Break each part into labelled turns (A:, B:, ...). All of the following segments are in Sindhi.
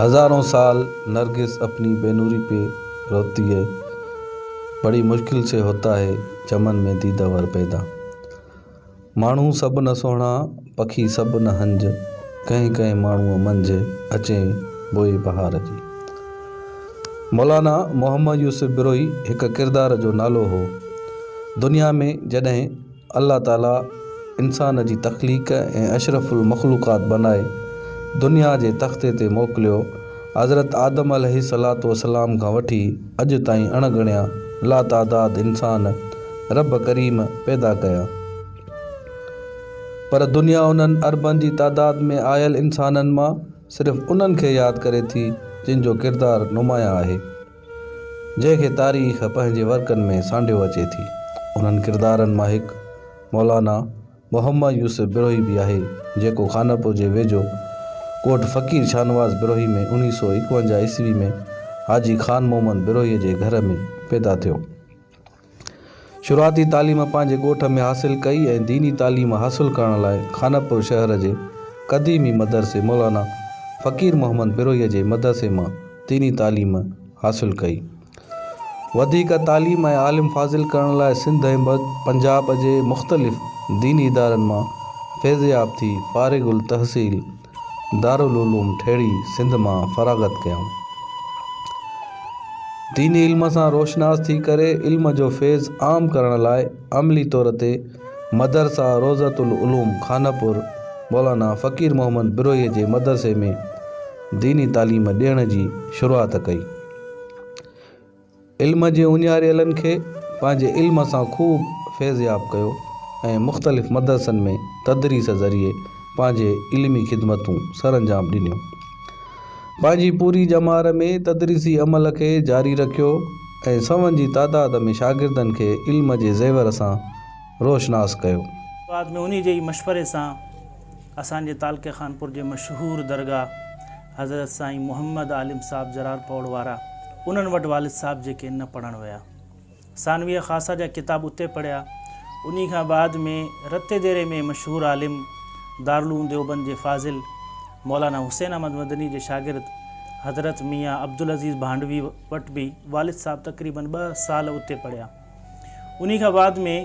A: هزارون سال نرگس اپني بي نوري پي روتي هي بڙي مشڪل سي هوتا هي چمن ۾ ديده ور پيدا ماڻهو سڀ نه سهڻا پکي سڀ نه هنج ڪنهن ڪنهن ماڻهوء منجهه اچي بوء بهار جي مولانا محمد يوسف بروهي هڪ ڪردار جو نالو هو دنيا ۾ جڏهن الله تعاليٰ انسان جي تخليق ۽ اشرف المخلوقات بنائي دنيا جي تختي تي موڪليو. حضرت آدم عليه الصلوة والسلام کان وٺي اڄ تائين اڻ ڳڻيا لاتعداد انسان رب ڪريم پيدا ڪيا. پر دنيا انهن اربن جي تعداد ۾ آيل انسانن مان صرف انهن کي ياد ڪري ٿي جن جو ڪردار نمايان آهي. جنهن کي تاريخ پنهنجي ورقن ۾ سانڍيو اچي ٿي. انهن ڪردارن مان هڪ مولانا محمد يوسف بروهي به آهي، جيڪو خانپور جي ويجهو ڳوٺ فقير شاهنواز بروهي ۾ 1951 عيسوي ۾ حاجي خان محمد بروهيء جي گهر ۾ پيدا ٿيو. شروعاتي تعليم پنهنجي ڳوٺ ۾ حاصل ڪئي ۽ ديني تعليم حاصل ڪرڻ لاء خانپور شهر جي قديمي مدرسي مولانا فقير محمد بروهيء جي مدرسي مان ديني تعليم حاصل ڪئي. وڌيڪ تعليم ۽ عالم فاضل ڪرڻ لاء سنڌ ۽ پنجاب جي مختلف ديني ادارن مان فيضياب ٿي فارغ التحصيل دارالعلوم ٺيڙهي سنڌ مان فراغت ڪيائون. ديني علم سان روشناس ٿي ڪري علم جو فيض عام ڪرڻ لاء عملي طور تي مدرسه روضة العلوم خانپور مولانا فقير محمد بروهيء جي مدرسي ۾ ديني تعليم ڏيڻ جي شروعات ڪئي. علم جي اڃاريلن کي پنهنجي علم سان خوب فيضياب ڪيو ۽ مختلف مدرسن ۾ تدريس ذريعي پنهنجي علمي خدمتون سرانجام ڏنيون. پنهنجي پوري ڄمار ۾ تدريسي عمل کي جاري رکيو ۽ سون جي تعداد ۾ شاگردن کي علم جي زيور سان روشناس ڪيو.
B: بعد ۾ انهي جي ئي مشوري سان اسان جي تعلقي خانپور جي مشهور درگاهه حضرت سائين محمد عالم صاحب جرار پوڙ وارا انهن وٽ والد صاحب جيڪي نه پڙهڻ ويا. ثانويه خاصه جا ڪتاب اتي پڙهيا. انهي کان بعد ۾ رتي ديري ۾ مشهور عالم دارالعلوم ديوبند جي فاضل مولانا حسين احمد مدني جي شاگرد حضرت ميان عبدالعزيز ڀانڊوي وٽ به والد صاحب تقريباً ٻه سال اتي پڙهيا. انهي کان بعد ۾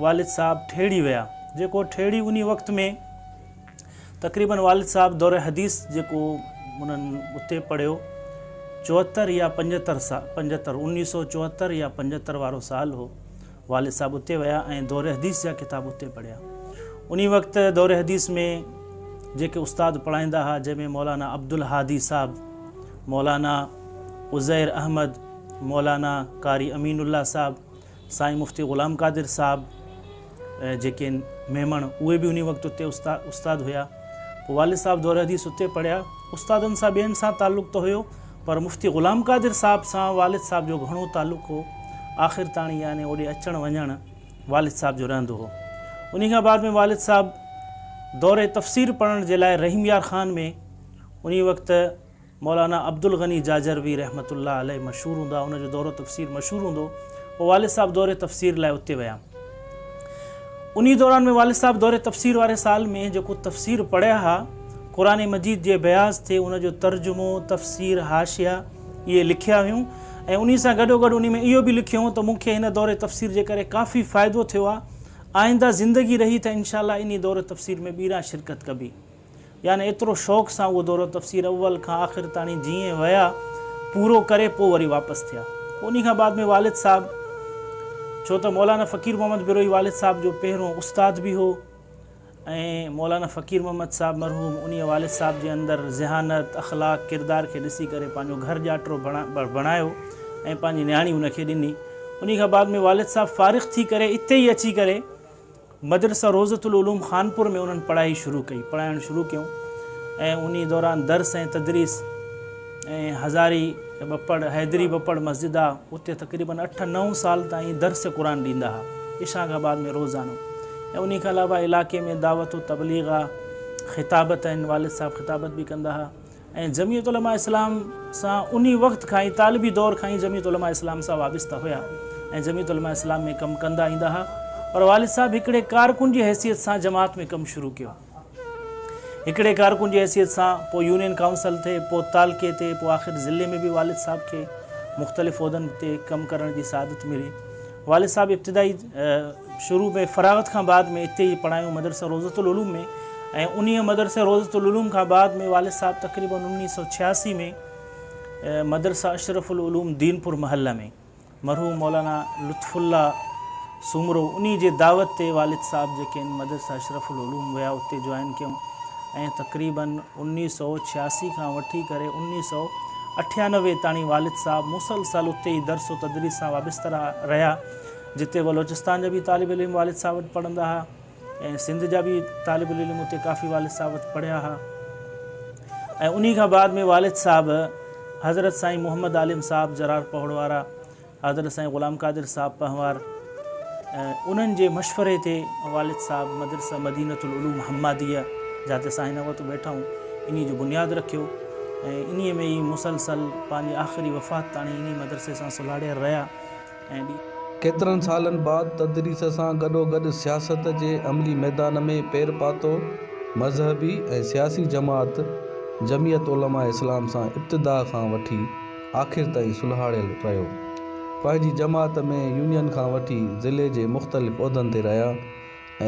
B: والد صاحب ٺيڙهي ويا جيڪو ٺيڙهي انهي وقت ۾ تقريباً والد صاحب دور حديث جيڪو انهن اتي پڙهيو چوهتر يا پنجهتر سال پنجهتر انيس سو چوهتر يا پنجهتر وارو سال هو والد صاحب اتي ويا ۽ دور حديث جا ڪتاب اتي پڙهيا انهي وقت دور حديث ۾ جيڪي استاد پڙهائيندا هئا جنهن ۾ مولانا عبدالهادي صاحب مولانا عزير احمد مولانا قاري امين الله صاحب سائين مفتي غلام قادر صاحب جيڪي ميمڻ اهي به انهي وقت اتي استاد هيا. پوء والد صاحب دور حديث اتي پڙهيا. استادن سان ٻين سان تعلق ته هيو پر مفتي غلام قادر صاحب سان والد صاحب جو گهڻو تعلق هو. آخر تاڻي يعني اوڏي اچڻ وڃڻ والد صاحب جو رهندو هو. انهي کان بعد ۾ والد صاحب دور تفسير پڙهڻ جي لاء رحيم يار خان ۾ انهي وقت مولانا عبدالغني جاجروي رحمة الله عليه مشهور هوندا هئا، ان جو دورو تفسير مشهور هوندو هو. پوء والد صاحب دوري تفسير لاء اتي ويا. انهي دوران ۾ والد صاحب دوري تفسير واري سال ۾ جيڪو تفسير پڙهيا ها، قرآن مجيد جي بياض تي ان جو ترجمو، تفسير، حاشيه اهي لکيا هيون ۽ انهي سان گڏوگڏ انهي ۾ اهو به لکيو هون ته مون کي هن دوري تفسير جي ڪري ڪافي فائدو ٿيو آهي، آئنده زندگي رهي ته انشاء الله انهي دوري تفسير ۾ ٻيران شرڪت ڪبي. يعني ايترو شوق سان اهو دورو تفسير اول کان آخر تاڻي جيئن ويا پورو ڪري پوء وري واپس ٿيا. پوء انهي کان بعد ۾ والد صاحب ڇو ته مولانا فقير محمد بروهي والد صاحب جو پهريون استاد به هو ۽ مولانا فقير محمد صاحب مرحوم انهي والد صاحب جي اندر ذهانت، اخلاق، ڪردار کي ڏسي ڪري پنهنجو گهر ڄاٽرو بڻايو ۽ پنهنجي نياڻي ان کي ڏني. انهي کان بعد ۾ والد صاحب فارغ ٿي ڪري اتي ئي اچي ڪري مدرسه روضة العلوم خانپور ۾ انهن پڙهائي شروع ڪئي، پڙهائڻ شروع ڪيون ۽ انهي دوران درس ۽ تدريس ۽ هزاري ٻپڙ، حيدري ٻپڙ مسجد آ، اتي تقريباً اٺ نو سال تائين درس قرآن ڏيندا ها، عشاء کان بعد ۾ روزانو ۽ انهي کان علاوه علائقي ۾ دعوت و تبليغ آ، خطابت آهن، والد صاحب خطابت به ڪندا ها. ۽ جمعيت علماء اسلام سان انهي وقت کان ئي طالبي دور کان ئي جمعيت علماء اسلام سان وابسته هيا ۽ جمعيت علماء اسلام ۾ ڪم ڪندا ايندا ها پر والد صاحب هڪڙي ڪارڪن جي حيثيت سان جماعت ۾ ڪم شروع ڪيو. هڪڙي ڪارڪن جي حيثيت سان پوء يونين ڪائونسل تي پوء تعلقي تي پوء آخر ضلعي ۾ به والد صاحب کي مختلف عهدن تي ڪم ڪرڻ جي سعادت ملي. والد صاحب ابتدائي شروع ۾ فراغت کان بعد ۾ اتي ئي پڙهايون مدرسه روضة العلوم ۾ ۽ انهيء مدرسه روضة العلوم کان بعد ۾ والد صاحب تقريباً 1986 ۾ مدرسه اشرف العلوم دينپور محله ۾ مرحوم مولانا لطف الله سومرو انهي جي دعوت تي والد صاحب جيڪي آهن مدرسه اشرف العلوم ويا اتي جوائن ڪيائون ۽ تقريباً 1986 کان وٺي ڪري 1998 تاڻي والد صاحب مسلسل اتي ئي درس و تدريس سان وابسته رهيا جتي بلوچستان جا به طالب علم والد صاحب وٽ پڙهندا ها ۽ سنڌ جا به طالب العلم اتي ڪافي والد صاحب وٽ پڙهيا ها ۽ انهي کان بعد ۾ والد صاحب حضرت سائين محمد عالم صاحب جرار پهوڙ وارا، حضرت سائين غلام قادر صاحب پهنوار انهن جي مشوري تي والد صاحب مدرسه مدينة العلوم حماديه جاتي اسان هن وقت ويٺا آهيون انهي جو بنياد رکيو ۽ انهي ۾ ئي مسلسل پنهنجي آخري وفات تاڻي انهي مدرسي سان سلهاڙيل رهيا ۽ ڏي.
A: ڪيترن سالن بعد تدريس سان گڏوگڏ سياست جي عملي ميدان ۾ پير پاتو. مذهبي ۽ سياسي جماعت جمعيت علماء اسلام سان ابتدا کان وٺي آخر تائين سلهاڙيل رهيو. پنهنجي جماعت ۾ يونين کان وٺي ضلعي جي مختلف عهدن تي رهيا.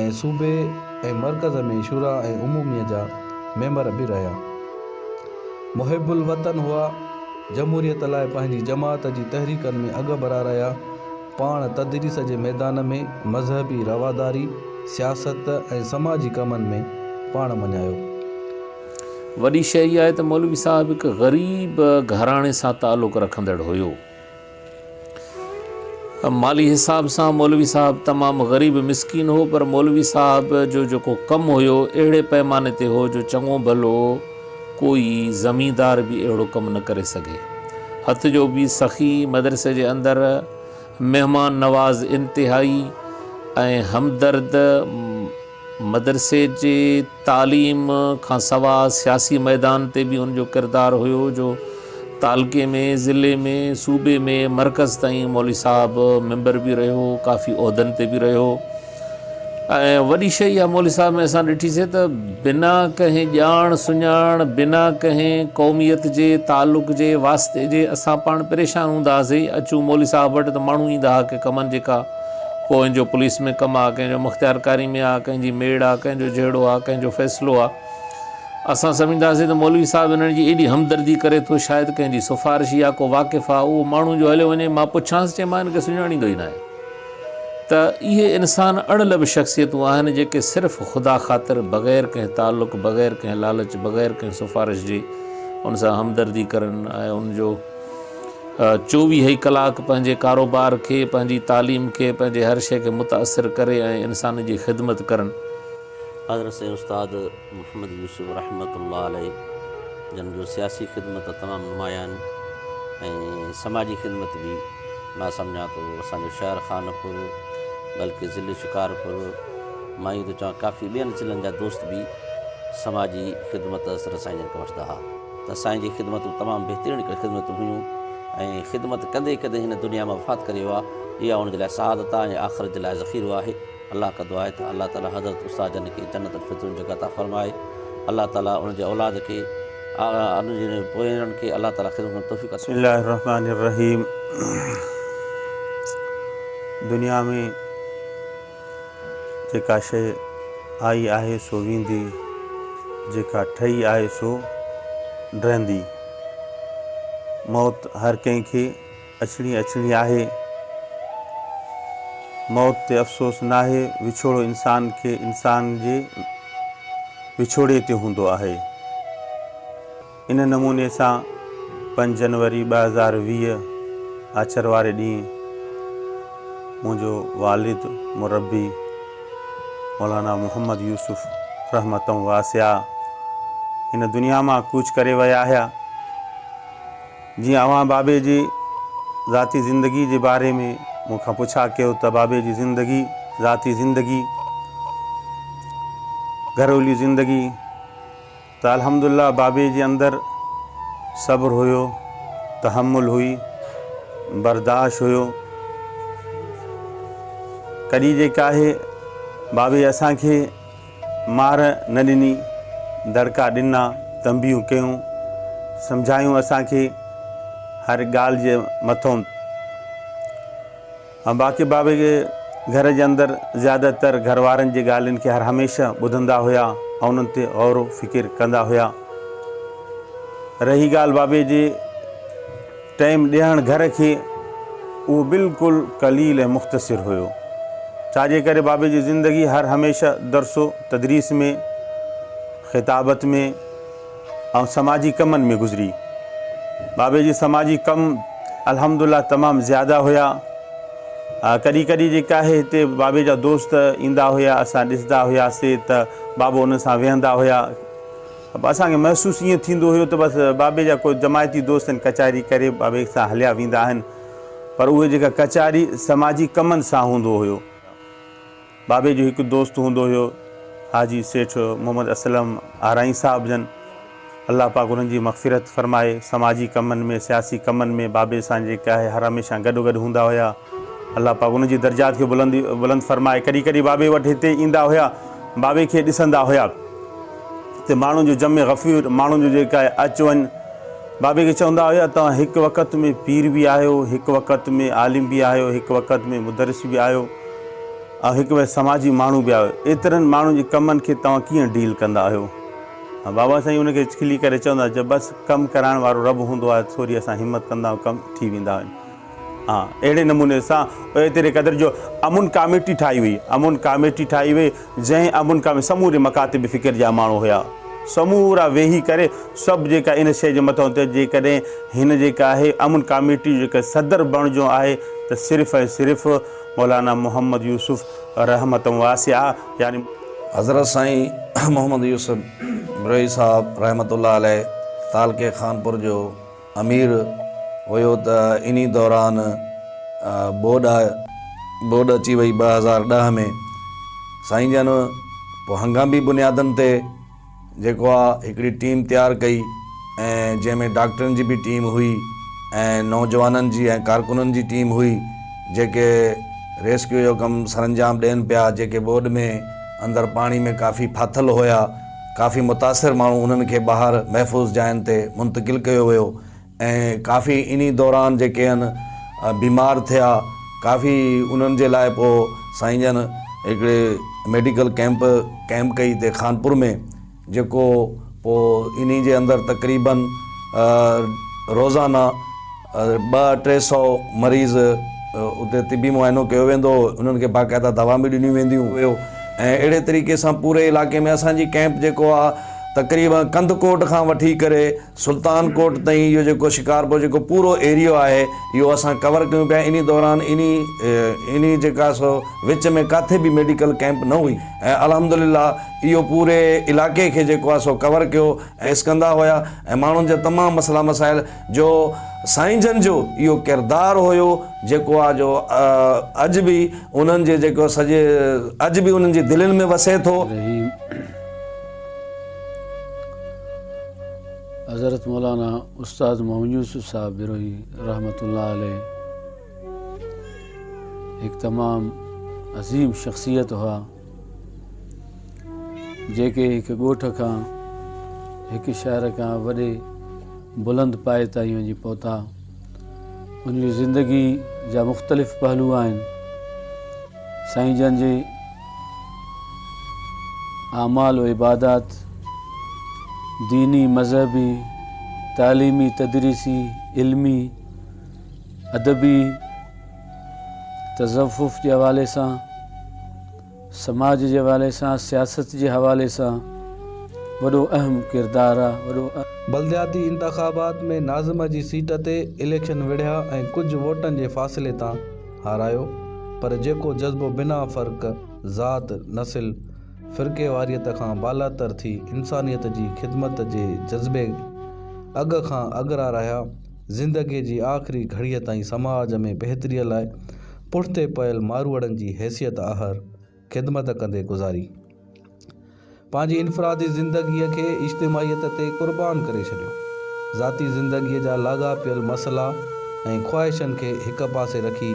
A: ۽ صوبي ۽ مرڪز ۾ شوريٰ ۽ عموميء جا ميمبر به رهيا. محب الوطن هئا. جمهوريت لاء پنهنجي جماعت جي تحريڪن ۾ اڳڀرا رهيا. پاڻ تدريس جي ميدان ۾ مذهبي رواداري، سياست ۽ سماجي ڪمن ۾ پاڻ مڃايو.
C: وڏي شيء اها آهي ته مولوي صاحب هڪ غريب گهراڻي سان تعلق رکندڙ هيو. مالي حساب سان مولوي صاحب تمام غريب مسڪين هو پر مولوي صاحب جو جيڪو ڪم هيو اهڙي پئماني تي هو جو چڱو ڀلو ڪوئي زميندار به اهڙو ڪم نه ڪري سگهي. هٿ جو به سخي، مدرسي جي اندر مهمان نواز انتهائي ۽ همدرد، مدرسي جي تعليم کان سوا سياسي ميدان تي به ان جو ڪردار هيو جو تعلقي ۾، ضلعي ۾، صوبي ۾، مرڪز تائين مولوي صاحب ميمبر به رهيو، ڪافي عهدن تي به رهيو ۽ وڏي شيء اها مولوي صاحب ۾ اسان ڏٺي سي ته بنا ڪنهن ڄاڻ سڃاڻ، بنا ڪنهن قوميت جي تعلق جي واسطي جي اسان پاڻ پريشان هوندا هئاسين، اچون مولوي صاحب وٽ ته ماڻهو ايندا هئا ڪي ڪمن جي ڪا ڪو ان جو پوليس ۾ ڪم آ، ڪنهن جو مختيارڪاري ۾ آ، ڪنهن جي ميڙ آ، ڪنهن جو جهيڙو آ، ڪنهن جو فيصلو آ. اسان سمجهنداسين ته مولوي صاحب انهن جي ايڏي همدردي ڪري ٿو، شايد ڪنهن جي سفارشي آ، ڪو واقف آ، اهو ماڻهو جو هليو وڃي، مان پڇانس، چي مان هن کي سڃاڻيندو ئي ناهيان. ته اهي انسان اڻ لڀ شخصيتون آهن، جيڪي صرف خدا خاطر، بغير ڪنهن تعلق، بغير ڪنهن لالچ، بغير ڪنهن سفارش جي ان سان همدردي ڪرن ۽ ان جو. چوويهه ئي ڪلاڪ پنهنجي ڪاروبار کي، پنهنجي تعليم کي، پنهنجي هر شيء کي متاثر ڪري ۽ انسان جي خدمت ڪرن.
D: حضرت سائين استاد محمد يوسف رحمة الله عليه جن جو سياسي خدمت تمام نمايان ۽ سماجي خدمت به مان سمجهان ٿو اسان جو شهر خانپور بلڪه ضلعي شڪارپور مان اهو ٿو چوان ڪافي ٻين ضلعن جا دوست به سماجي خدمت حضرت سائين جن کان وٺندا ها. ته سائين جي خدمتون تمام بهترين هڪڙي خدمتون هيون ۽ خدمت ڪندي ڪندي هن دنيا مان وفات ڪري ويو آهي اها ان جي لاء سعادت آهي ۽ آخرت جي لاء ذخيرو آهي الله کان دعا آهي ته الله تعالي حضرت استاد جن کي جنت الفردوس ۾ جڳهه عطا فرمائي الله تعالي ان جي اولاد کي ان جي پوئينرن کي الله تعالي خدمت ڪرڻ توفيق عطا
E: بسم الله الرحمٰن الرحيم دنيا ۾ جيڪا شيء آئي آهي سو ويندي، جيڪا ٺهي آهي سو ڊهندي. موت هر ڪنهن کي اچڻي اچڻي آهي. موت تي افسوس ناهي، وڇوڙو انسان کي انسان جي وڇوڙي تي هوندو آهي. ان نموني سان پنج جنوري 2020 آچر واري ڏينهن منهنجو والد مربي مولانا محمد يوسف رحمة واسعه هن دنيا مان ڪوچ ڪري ويا آهيا. جيئن اوهان بابي جي ذاتي زندگي جي باري ۾ مون کان پڇا ڪيو ته بابي جي زندگي، ذاتي زندگي، گهرولي زندگي، ته الحمدلله بابي جي اندر صبر هيو، تحمل هئي، برداشت هيو، ڪڏهن جيڪا آهي بابي اسان کي مار نه ڏني، دڙڪا ڏنا، تنبيهون ڪيون، سمجهايون اسان کي هر ڳالهه جي مٿون. ۽ باقي بابي جي گهر جي اندر زياده تر گهر وارن جي ڳالهين کي هر هميشه ٻڌندا هيا ۽ انهن تي غور و فڪر ڪندا هيا. رهي ڳالهه بابي جي ٽئيم ڏيڻ گهر کي اهو بلڪل قليل ۽ مختصر هيو. ڇا جي ڪري بابي جي زندگي هر هميشه درس و تدريس ۾، خطابت ۾، ۽ سماجي ڪمن ۾ گذري. بابي جي سماجي ڪم الحمدالله تمام زياده هيا. ڪڏهن ڪڏهن جيڪا آهي هتي بابي جا دوست ايندا هيا اسان ڏسندا هياسي ته بابو انهن سان ويهندا هيا. اسان کي محسوس ائين ٿيندو هيو ته بس بابي جا ڪو جماعتي دوست آهن ڪچهري ڪري بابي سان هليا ويندا آهن پر اهي جيڪا ڪچهري سماجي ڪمن سان هوندو هيو. بابي جو هڪ دوست هوندو هيو حاجي سيٺ محمد اسلم آرائين صاحب جن الله پاڪ انهن جي مغفرت فرمائي سماجي ڪمن ۾ سياسي ڪمن ۾ بابي سان جيڪا آهي هر هميشه گڏو گڏ هوندا هيا الله پاڪ انهن جي درجات کي بلند بلند فرمائي ڪڏهن ڪڏهن بابي وٽ هتي ايندا هيا بابي کي ڏسندا هيا ته ماڻهن جو جمع غفير ماڻهن جو جيڪا آهي اچ وڃ بابي کي چوندا هيا توهان هڪ وقت ۾ پير به آهيو هڪ وقت ۾ عالم به آهيو هڪ وقت ۾ مدرس به آهيو ۽ هڪ وقت سماجي ماڻهو به آهيو ايترن ماڻهن جي ڪمن کي توهان ڪيئن ڊيل ڪندا آهيو بابا سائين ان کي کلي ڪري چوندا هيا بس ڪم ڪرائڻ وارو رب هوندو آهي ٿوري اسان همت ڪندا آهيون ڪم ٿي ويندا آهن. ها اهڙي نموني سان ايتري قدر جو امن ڪاميٽي ٺاهي وئي امن ڪاميٽي ٺاهي وئي جنهن امن ڪاميٽي سموري مڪاتب فڪر جا ماڻهو هيا سمورا ويهي ڪري سڀ جيڪا ان شيء جي مٿان ته جيڪڏهن هن جيڪا آهي امن ڪاميٽي جو جيڪا صدر بڻجو آهي ته صرف ۽ صرف مولانا محمد يوسف رحمت واسعه يعني
A: حضرت سائين محمد يوسف بروهي صاحب رحمة الله عليه تعلقي خانپور جو امير هيو ته انهي دوران ٻوڏ ٻوڏ اچي وئي 2010 ۾ سائين جن پوء هنگامي بنيادن تي جيڪو آ هڪڙي ٽيم تيار ڪئي ۽ جنهن ۾ ڊاڪٽرن جي به ٽيم هئي ۽ نوجوانن جي ۽ ڪارڪنن جي ٽيم هئي جيڪي ريسڪيو جو ڪم سرانجام ڏين پيا جيڪي ٻوڏ ۾ اندر پاڻي ۾ ڪافي ڦاٿل هيا. ڪافي متاثر ماڻهو انهن کي ٻاهر محفوظ جاين تي منتقل ڪيو ويو ۽ ڪافي انهي دوران جيڪي آهن بيمار ٿيا ڪافي انهن جي لاء پوء سائين جن هڪڙي ميڊيڪل ڪئمپ قائم ڪئي هتي خانپور ۾ جيڪو پوء انهي جي اندر تقريبن روزانه ٻه ٽي سئو مريض اتي طبي معائنو ڪيو ويندو هو انهن کي باقاعده دوائون به ڏنيون وينديون هيو ۽ اهڙي طريقي سان پوري علائقي ۾ اسان جي ڪئمپ جيڪو آ تقريبا ڪنڌڪوٽ کان وٺي ڪري سلطان ڪوٽ تائين اهو جيڪو شڪارپور جيڪو پورو ايريو آهي اهو اسان ڪور ڪيون پيا انهي دوران انهي انهي جيڪا سو وچ ۾ ڪاٿي به ميڊيڪل ڪئمپ نه هئي ۽ الحمدلله اهو پوري علائقي کي جيڪو آ سو ڪور ڪيو ۽ ڪندا هيا ۽ ماڻهن جا تمام مسئلا مسائل جو سائين جن جو اهو ڪردار هيو جيڪو آ جو اڄ به انهن جي جيڪو سڄي اڄ به انهن جي دلين ۾ وسي ٿو.
F: رحيم حضرت مولانا استاد محمد يوسف صاحب بروهي رحمة الله عليه هڪ تمام عظيم شخصيت هئا. جيڪي هڪ ڳوٺ کان هڪ شهر کان وڏي بلند پائي تائين وڃي پهتا. ان جي زندگي جا مختلف پهلو آهن. سائين جن جي اعمال و عبادات، ديني، مذهبي، تعليمي، تدريسي، علمي، ادبي، تصوف جي حوالي سان، سماج جي حوالي سان، سياست جي حوالي سان وڏو اهم ڪردار آ، وڏو.
A: بلدياتي انتخابات ۾ ناظم جي سيٽ تي اليڪشن وڙهيا ۽ ڪجهه ووٽن جي فاصلي تان هارايو پر جيڪو جذبو بنا فرق، ذات، نسل، فرقيواريت کان بالاتر ٿي انسانيت جي خدمت جي جذبي اڳ کان اڳرا رهيا، زندگيء جي آخري گهڙيء تائين سماج ۾ بهتريء لاء پٺتي پيل ماروئڙن جي حيثيت آهر خدمت ڪندي گذاري. پنهنجي انفرادي زندگيء کي اجتماعيت تي قربان ڪري ڇڏيو. ذاتي زندگيء جا لاڳاپيل مسئلا ۽ خواهشن کي هڪ پاسي رکي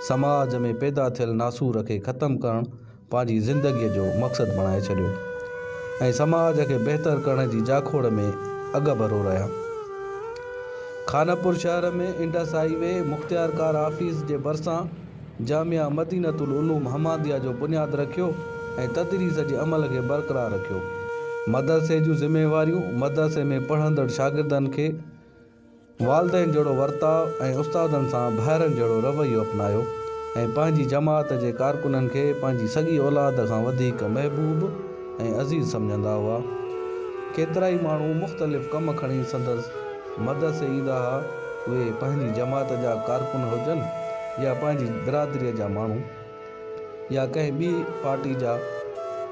A: سماج ۾ پيدا ٿيل ناسور کي ختم ڪرڻ پنهنجي زندگيء جو مقصد بڻائي ڇڏيو. ۽ سماج کي بهتر ڪرڻ جي جاکوڙ ۾ اڳڀرو رهيا. خانپور شهر ۾ انڊس هائي وي مختيارڪار آفيس جي ڀرسان جامعه مدينة العلوم حماديه جو بنياد رکيو ۽ تدريس جي عمل کي برقرار رکيو. مدرسي جون ذميواريون مدرسي ۾ پڙهندڙ شاگردن کي والدين جهڙو ورتاء ۽ استادن سان ڀائرن جهڙو رويو اپنايو ۽ پنهنجي جماعت جي ڪارڪنن کي پنهنجي سڳي اولاد کان وڌيڪ محبوب ۽ عزيز سمجهندا هئا. ڪيترائي ماڻهو مختلف ڪم کڻي سندس مدرسي ايندا ها، اهي پنهنجي جماعت جا ڪارڪن هجن يا پنهنجي برادريء جا ماڻهو. يا ڪنهن ٻي پارٽي جا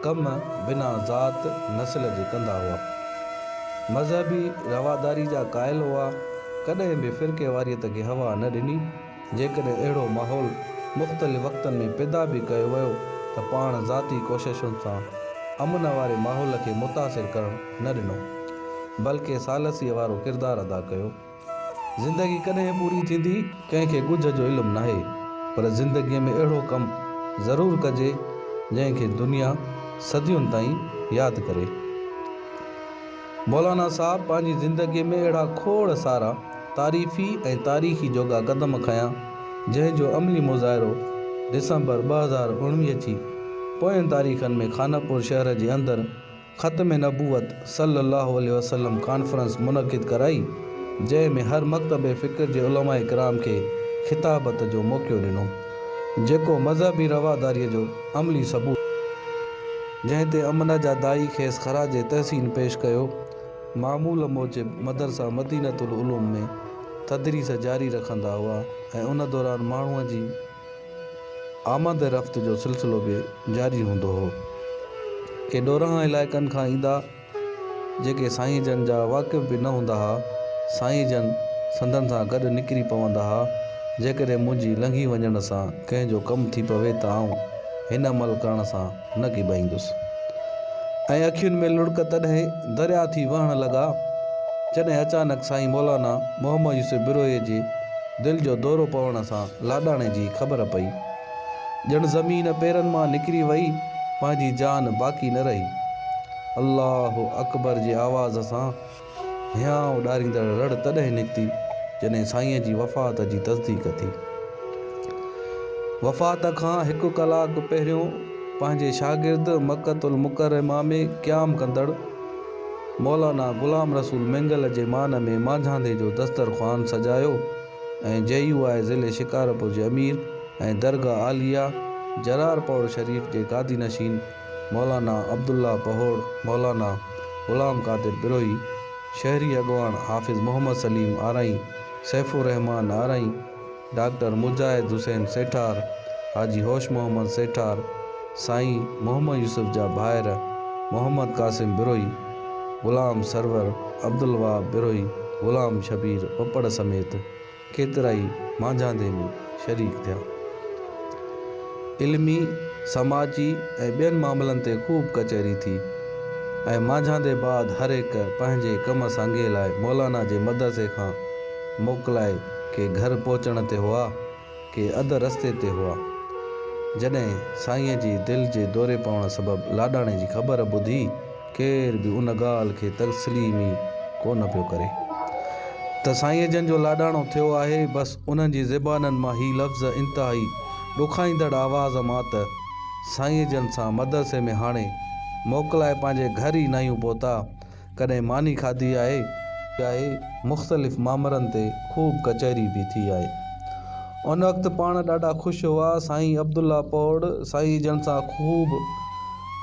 A: ڪم بنا ذات نسل جي ڪندا هئا. مذهبي رواداري جا قائل هئا، ڪڏهن به فرقيواريت کي هوا نه ڏني، جيڪڏهن اهڙو ماحول مختلف وقتن ۾ پيدا به ڪيو ويو ته پاڻ ذاتي ڪوششن سان امن واري ماحول کي متاثر ڪرڻ نه ڏنو، بلڪه ثالثيء وارو ڪردار ادا ڪيو. زندگي ڪڏهن پوري ٿيندي، ڪنهن کي ڳجهه جو علم ناهي، پر زندگيء ۾ اهڙو ڪم ضرور ڪجي، جنهن کي دنيا صدين تائين ياد ڪري. مولانا صاحب پنهنجي زندگيء ۾ اهڙا کوڙ سارا تعريفي ۽ تاريخي جوڳا قدم کنيا، جنهن جو عملي مظاهرو ڊسمبر 2019 جي پوين تاريخن ۾ خانپور شهر جي اندر ختم نبوت صلّي اللّٰه عليه وسلّم ڪانفرنس منعقد ڪرائي، جنهن ۾ هر مڪتب فڪر جي علماء ڪرام کي خطابت جو موقعو ڏنو، جيڪو مذهبي رواداريء جو عملي ثبوت. جنهن تي امن جا داعي کيس خراج تحسين پيش ڪيو. معمول موجب مدرسه مدينة العلوم ۾ تدريس جاري رکندا هئا ۽ ان دوران ماڻهوء جي. آمد رفت جو سلسلو به جاري هوندو هو. ڪي ڏورانهن علائقن کان ايندا، جيڪي سائين جن جا واقف به نه هوندا ها، سائين جن سندن سان گڏ نڪري پوندا ها، جيڪڏهن منهنجي لنگهي وڃڻ سان ڪنهن جو ڪم ٿي پوي ته آئون هن عمل ڪرڻ سان نه ڪيٻائيندس. ۽ اکين ۾ لڙڪ تڏهن درياء ٿي وهڻ لڳا، جڏهن اچانڪ سائين مولانا محمد يوسف بروهيء جي دل جو دورو پوڻ سان لاڏاڻي جي خبر پئي. ڄڻ زمين پيرن مان نڪري وئي، پنهنجي جان باقي نه رهي. الله اڪبر جي آواز سان هيانء ڏاريندڙ رڙ تڏهن نڪتي، جڏهن سائينء جي وفات جي تصديق ٿي. وفات کان هڪ ڪلاڪ پهريون پنهنجي شاگرد مڪة المڪرمه ۾ قيام ڪندڙ مولانا غلام رسول مينگل جي مان ۾ مانجهاندي جو دسترخوان سجايو ۽ جي يو آء ضلعي شڪارپور جي امير ۽ درگاهه عاليه جرار پوڙ شريف جي گادي نشين مولانا عبدالله پهوڙ، مولانا غلام قادر بروهي، شهري اڳواڻ حافظ محمد سليم آرائين، سيف الرحمان آرائين، ڊاڪٽر مجاهد حسين سيٺار، حاجي هوش محمد سيٺار، سائين محمد يوسف جا ڀائر محمد قاسم بروهي، غلام سرور، عبدالوهاب بروهي، غلام شبير پپڙ سميت ڪيترائي مانجهاندي ۾ شريڪ ٿيا. علمي، سماجي ۽ ٻين معاملن تي خوب ڪچهري ٿي ۽ مانجهاندي بعد هر هڪ پنهنجي ڪم سانگي لاء مولانا جي مدرسي کان موڪلائي ڪي گهر پهچڻ تي هئا، ڪي اڌ رستي تي هئا، جڏهن سائينء جي دل جي دوري پوڻ سبب لاڏاڻي جي خبر ٻڌي ڪير به ان ڳالهه کي تسليم ئي ڪو نه پيو ڪري ته سائينء جن جو لاڏاڻو ٿيو آهي، بس انهن جي زبانن مان هي لفظ انتهائي ڏکائيندڙ آواز مان ته سائينء جن سان مدرسي ۾ هاڻي موڪلائي پنهنجي گهر ئي ناهيون پهتا، ڪڏهن ماني کاڌي آهي. آهي، مختلف مامرن تي خوب ڪچهري به ٿي آهي. ان وقت پاڻ ڏاڍا خوش هئا. سائين عبدالله پوڙ سائين جن سان خوب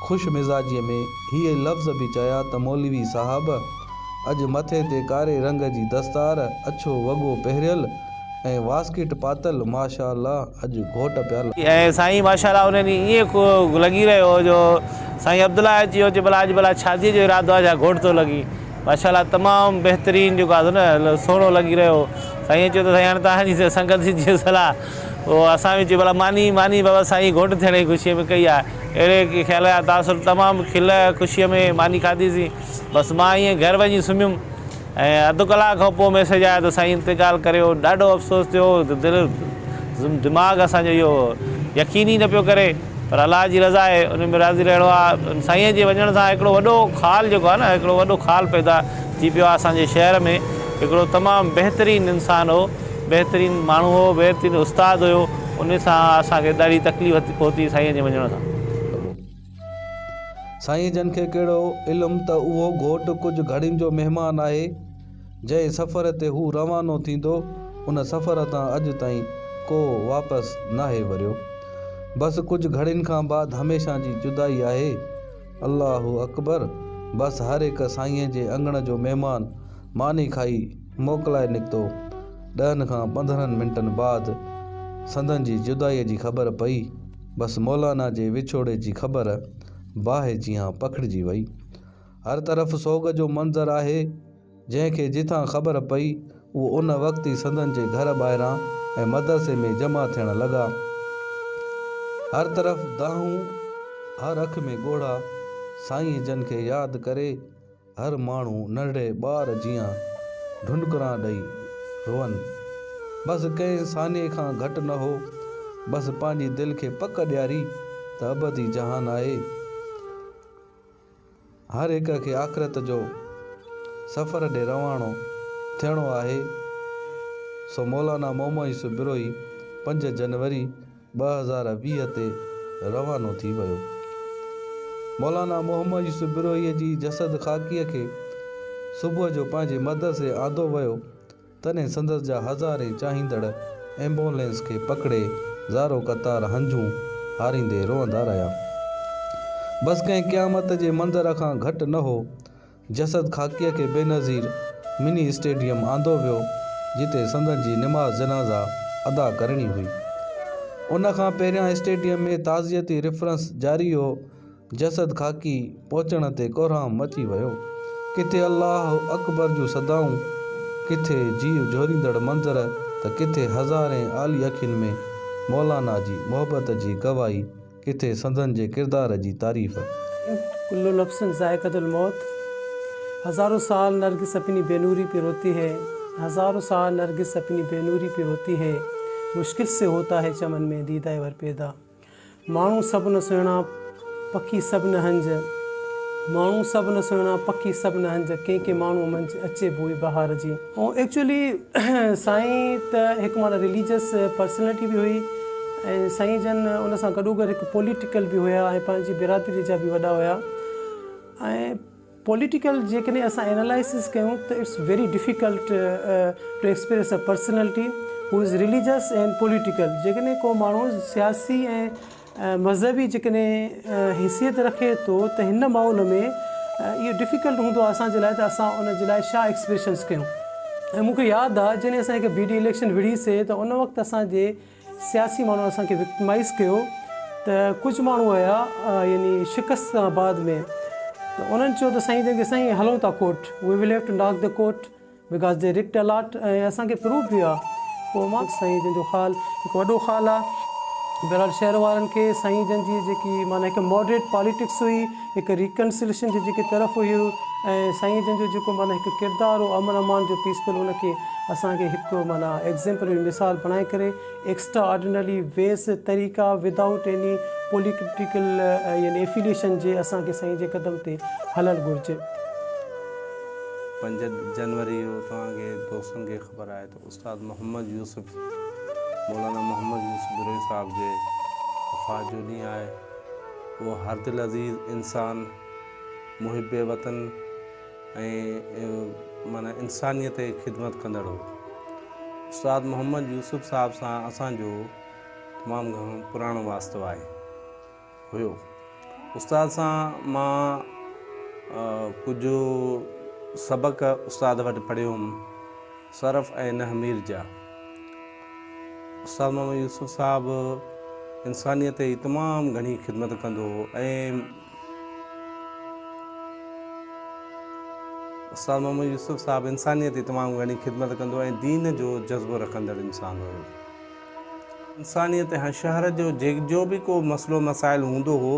A: خوش مزاجيء ۾ هيء لفظ به چيا ته مولوي صاحب! اڄ مٿي تي ڪاري رنگ جي دستار، اڇو وڳو پهريل ۽ واسڪيٽ پاتل ماشاء الله اڄ گهوٽ پيا لڳو.
G: ۽ سائين ماشاء الله ان ڏينهن ائين لڳي رهيو هو جو سائين عبدالله اچي ويو چي ڀلا اڄ ڀلا شاديء جو ارادو آهي ڇا گهوٽ ٿو لڳين ماشاء الله تمام بهترين جيڪو آهي سو نه سهڻو لڳي رهيو هو سائين چيو ته سائين هاڻي توهان جي سنگت جي جيئن صلاح پوء اسان به چيو ڀلا ماني ماني بابا سائين گهوٽ ٿيڻ جي خوشيء ۾ ڪئي آهي اهڙي خيال جا تاثر تمام کل خوشيء ۾ ماني کاڌيسين بس مان ائين گهر وڃي سمهيم ۽ اڌ ڪلاڪ کان پوء ميسيج آيو ته سائين انتقال ڪري ويو ڏاڍو افسوس ٿيو دل دماغ اسان جو اهو يقين ئي نه پيو ڪري. پر الله جي رضا آهي ان ۾ راضي رهڻو آهي. سائينء جي وڃڻ سان هڪڙو وڏو خال جيڪو آهي نه هڪڙو وڏو خال پيدا ٿي پيو آهي اسان جي شهر ۾. هڪڙو تمام بهترين انسان هو، بهترين ماڻهو هو، بهترين استاد هيو، ان سان اسان کي ڏاڍي تڪليف پهتي سائينء جي وڃڻ سان.
A: سائين جن کي ڪهڙو علم ته اهو گهوٽ ڪجهه گهڙين جو مهمان آهي. جنهن سفر تي هو روانو ٿيندو، ان سفر تان اڄ تائين ڪو واپس ناهي وريو. بس ڪجهه گهڙين کان بعد هميشه جي جدائي آهي. الله اڪبر! بس هر هڪ سائينء جي اڱڻ جو مهمان ماني کائي موڪلائي نڪتو. ڏهن کان 15 منٽن بعد سندن جي جدائيء جي خبر پئي. بس مولانا جي وڇوڙي جي خبر باهه جيان پکڙجي وئي. هر طرف سوڳ جو منظر آهي، جنهن کي جتان خبر پئي، اهو ان وقت ئي سندن جي گهر ٻاهران ۽ مدرسي ۾ جمع ٿيڻ لڳا. هر طرف دانهون، هر اک ۾ ڳوڙها، سائين جن کي ياد ڪري هر ماڻهو ننڍڙي ٻار جيان ڍنڍڪران ڏئي روئن. بس ڪنهن ثانيي کان گهٽ نه هو، بس پنهنجي دل کي پڪ ڏياري ته ابدي جهان آهي. هر هڪ کي آخرت جو سفر ڏي روانو ٿيڻو آهي، سو مولانا محمد يوسف بروهي 5 جنوري 2020 تي روانو ٿي ويو. مولانا محمد يوسف بروهيء جي جسد خاڪيء کي صبح جو پنهنجي مدرسي آندو ويو. تڏهن سندس جا هزارين چاهيندڙ ايمبولينس کي پڪڙي زارو قطار هنجون هاريندي روئندا رهيا. بس ڪنهن قيامت جي منظر کان گهٽ نه هو. جسد خاڪيء کي بينظير مني اسٽيڊيم آندو ويو، جتي سندن جي نماز جنازه ادا ڪرڻي هئي. ان کان پهريان اسٽيڊيم ۾ تعزيتي ريفرنس جاري هو. جسد خاڪي پهچڻ تي ڪهرام مچي ويو. ڪٿي الله اڪبر جون صدائون، ڪٿي جيء جهوريندڙ منظر ته ڪٿي هزارين آلي اکين ۾ مولانا جي محبت جي گواهي، ڪٿي سندن جي ڪردار جي تعريف.
H: ڪل نفس ذائقة الموت هزارون سال نرگس اپني بي نوري پي روتي هي هزارون سال نرگس اپني بي نوري پي روتي هي مشڪل سي هوتا هي چمن ۾ ديده ور پيدا. ماڻهو سڀ نه سهڻا، پکي سڀ نه هنج. ماڻهو سڀ نه سهڻا، پکي سڀ نه هنج، ڪنهن ڪنهن ماڻهوء منجهه اچي بوء بهار جي. ايڪچوئلي سائين ته هڪ معنيٰ رليجس پرسنلٽي به هئي ۽ سائين جن ان سان گڏوگڏ هڪ پوليٽيڪل به هيا ۽ پنهنجي برادري جا به وڏا هيا ۽ پوليٽيڪل جيڪڏهن اسان اينالائسز ڪيون ته it's very difficult to express a personality who is religious and political جيڪڏهن ڪو ماڻهو سياسي ۽ مذهبي جيڪڏهن حيثيت رکي ٿو ته هن ماحول ۾ اهو ڊفيڪلٽ هوندو آهي اسان جي لاء ته اسان ان جي لاء ڇا ايڪسپريشنس ڪيون ۽ مون کي ياد آهي جڏهن اسان هڪ بي ڊي اليڪشن وڙهي سي ته ان وقت اسان جي سياسي ماڻهن اسان کي وڪٽمائيز ڪيو ته ڪجهه ماڻهو آيا يعني شڪست کان بعد ۾ ته انهن چيو ته سائين جن کي سائين هلون ٿا court we will have to knock the court because they wrecked a lot ۽ اسان کي پروف به آ پوء مان سائين جن جو خال هڪ وڏو خال آ بهرحال شهر وارن کي سائين جن جي جيڪي معنيٰ هڪ ماڊريٽ پاليٽڪس هئي هڪ ريڪنسليشن جي جيڪي طرف هئي ۽ سائين جن جو جيڪو معنيٰ هڪ ڪردار هو امن امان جو پيسفل ان کي اسان کي هڪ معنيٰ ايگزيمپل يعني مثال بڻائي ڪري ايڪسٽرا آرڊينري ويز طريقا ودائوٽ ايني پوليٽيڪل يعني ايفيليشن جي اسان کي سائين جي قدم تي هلڻ گهرجي.
I: 5 جنوري جو توهان کي دوستن کي خبر آهي ته استاد محمد يوسف مولانا محمد يوسف بروهي صاحب جي وفات جو ڏينهن آهي. اهو هر دل عزيز انسان، محب وطن ۽ معنيٰ انسانيت جي خدمت ڪندڙ هو. استاد محمد يوسف صاحب سان اسان جو تمام گهڻو پراڻو واسطو آهي هيو. استاد سان مان ڪجهه سبق استاد وٽ پڙهيو هوم، صرف ۽ نحو مير جا. استاد محمد يوسف صاحب انسانيت جي تمام گهڻي خدمت ڪندو هو ۽ استاد محمد يوسف صاحب انسانيت جي تمام گهڻي خدمت ڪندو ۽ دين جو جذبو رکندڙ انسان هيو. انسانيت ۽ شهر جو جو به ڪو مسئلو مسائل هوندو هو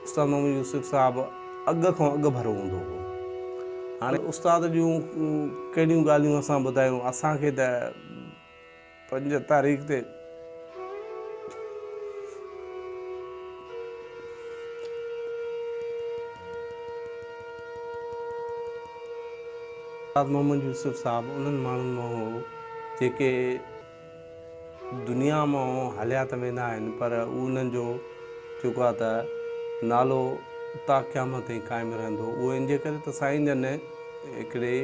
I: استاد محمد يوسف صاحب اڳ کان اڳ ڀرو هوندو هو. هاڻي استاد جون ڪهڙيون ڳالهيون اسان ٻڌايون اسان کي ته 5 تاريخ تي استاد محمد يوسف صاحب انهن ماڻهن مان هو جيڪي دنيا مان هليا ته ويندا آهن پر انهن جو جيڪو آهي ته نالو تا قيامت تائين قائم رهندو اهو ان جي ڪري ته سائين جن هڪڙي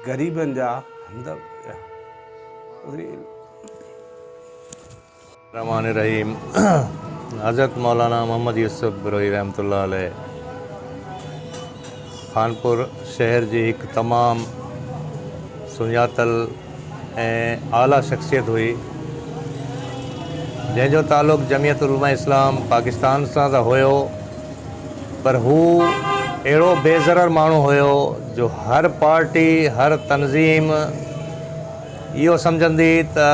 I: غريبن جا همدرد هيا.
J: الرحمٰن الرحيم حضرت مولانا محمد يوسف بروهي رحمة الله عليه خانپور شهر جي هڪ تمام سڃاتل ۽ اعليٰ شخصيت هئي جنهن جو تعلق جمعيت علماء اسلام پاڪستان سان ته هيو پر هو اهڙو بي ضرر ماڻهو هيو جو هر پارٽي هر تنظيم اهو سمجهندي ته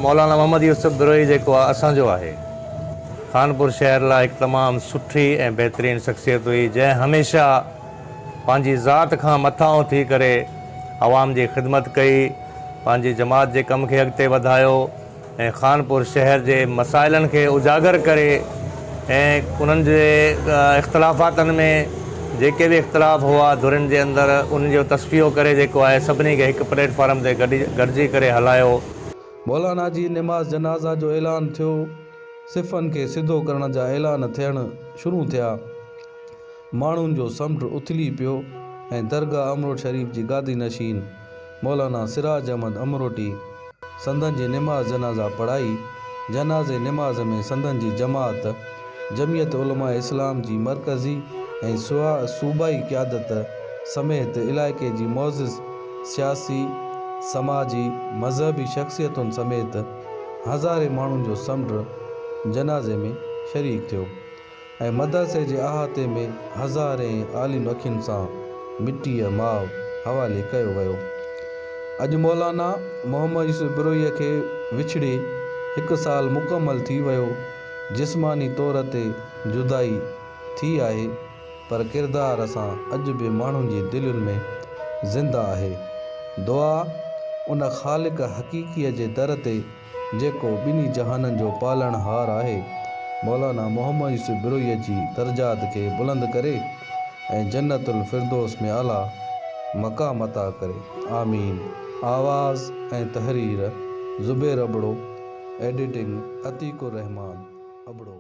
J: مولانا محمد يوسف بروهي جيڪو آهي اسان جو آهي. خانپور شهر لاء هڪ تمام سٺي ۽ بهترين شخصيت هئي جنهن هميشه پنهنجي ذات کان مٿانهون ٿي ڪري عوام جي خدمت ڪئي، پنهنجي جماعت جي ڪم کي اڳتي وڌايو. ۽ خانپور شهر جي مسائلن کي اجاگر ڪري ۽ انهن جي اختلافاتن ۾ جيڪي به اختلاف هئا ڌرين جي اندر انهن جو تصفيو ڪري جيڪو آهي سڀني کي هڪ پليٽ فارم تي گڏجي ڪري هلايو.
A: مولانا جي نماز جنازه جو اعلان ٿيو، صفن کي سڌو ڪرڻ جا اعلان ٿيڻ شروع ٿيا. ماڻهن جو سمنڊ اٿلي پيو ۽ درگاهه امروٽ شريف جي گادي نشين مولانا سراج احمد امروٽي سندن جي نماز جنازه پڙهائي. جنازي نماز ۾ سندن جي جماعت جمعيت علماء اسلام جي مرڪزي ۽ صوبائي قيادت سميت علائقي جي معزز سياسي، سماجي، مذهبي شخصيتن سميت هزارين ماڻهن جو سمنڊ جنازي ۾ شريڪ ٿيو. ۽ مدرسي جي احاطي ۾ هزارين آلين اکين سان مٽيء ماء حوالي ڪيو ويو. اڄ مولانا محمد يوسف بروهيء کي وڇڙي هڪ سال مڪمل ٿي ويو. جسماني طور تي جدائي ٿي آهي پر ڪردار سان اڄ به ماڻهن جي دلين ۾ زنده آهي. دعا ان خالق حقيقيء جي در تي جيڪو ٻنهي جهانن جو پالڻهار آهي، مولانا محمد يوسف بروهيء جي درجات کي بلند ڪري ۽ جنت الفردوس ۾ اعليٰ مقام عطا ڪري. آمين. آواز ۽ تحرير، زبير ابڙو، ايڊيٽنگ، عتيق الرحمان ابڙو.